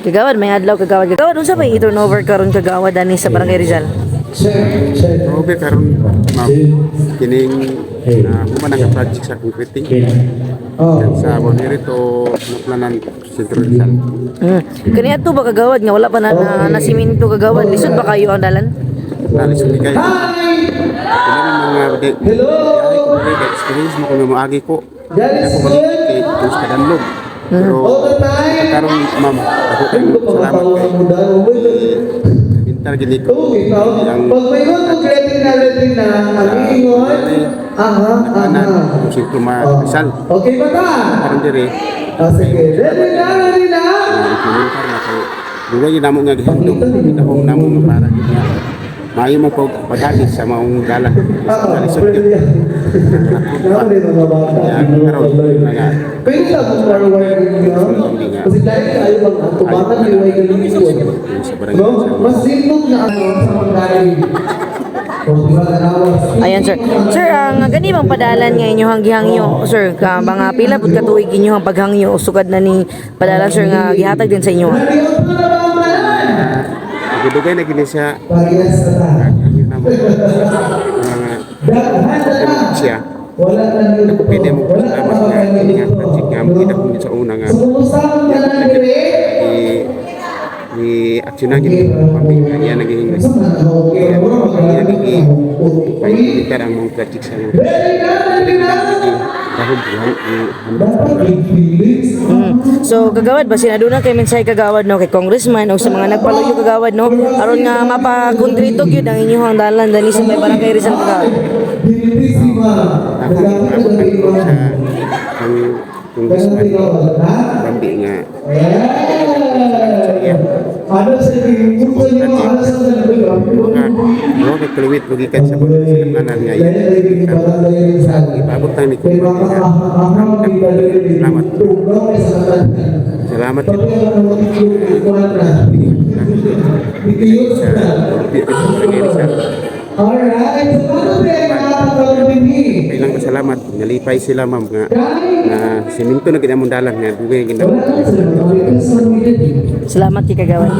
Kagawad, maayong adlaw, kagawad. Kagawad, unsa may i-turnover karon, kagawad, ani sa Barangay Rizal? Turnover karon, ma'am, kining human ang project sa concreting sa Bonere to Naplanan, Sentro Rizal. Kaniya to ba, kagawad, nga wala pa na siminto, kagawad? Lisod ba kayo ang dalan? Nalisod ni kayo. Kini mga de Hello! Biyahe ko diri kay experience mo kung moagi ko. That is Ako good. kay kung sa danlog. Pero All the time. karon, ma'am, ako kay salamat kay bintar gini ko. Okay, ikaw. Ang Pag may kung ready na, ang iingon, aha, Naplanan aha. Sentro Oh. Rizal. Okay ba ta? Karon diri Ah, sige. Ready na, ready na. Implementar na kay dugay gyud namo nga gihandom, gidahom namo nga para gyud nga maayo mo pag pagagi sa maong dalan. Ah, Lisod pwede gyud. yan. Naman din mga bata. Ya, karon mga Pwede lang kung forward ninyo. Kasi dahil kayo mag tumakan, liway ka lingkod. sa barangay No? sa Mas lingkod na ano sa pagkain. O, di ba, tanawa? Ayan, sir. Sir, ang gani bang padalan nga inyong gihangyo, sir, ka mga pila pud ka tuig inyong paghangyo o sukad na ni padalan, sir, nga gihatag din sa inyo? Ready out na ba ang tanan? Dugay na gini siya. Parehas na ta. Ang namo mga Daghan na na. siya. Wala na nito. Ako pwede mo Wala na salamat nga kini nga project nga gidahom sa una nga So, kumusta ang tanan dire? i i aksyon na gini pambi nga iya naging Okay, iya naging pa-implementar ang mga project sa mga Ready na, ready na. dahom handom sa Dapat una. big feelings. So kagawad ba sina aduna kay mensahe, kagawad, no, kay congressman o sa mga nagpaluyo, kagawad, no, aron nga mapakontrito gyud ang inyong dalan dani sa may Barangay Rizal, kagawad? Bilibisima. Ako abot ang ko sa ang congressman Bambi nga Eh. Ano sa gusto niyo? Ano sa mga mga kaluwit magikan sa mga nga iya ipaabot tayo ni Salamat. Salamat sa Barangay Rizal. Alright, so ano ba yung nakakatawag din? Kailang pasalamat nalipay sila, ma'am, nga na siminto na gid among dalan nga dugay gid Wala na sila, Salamat kay kagawad.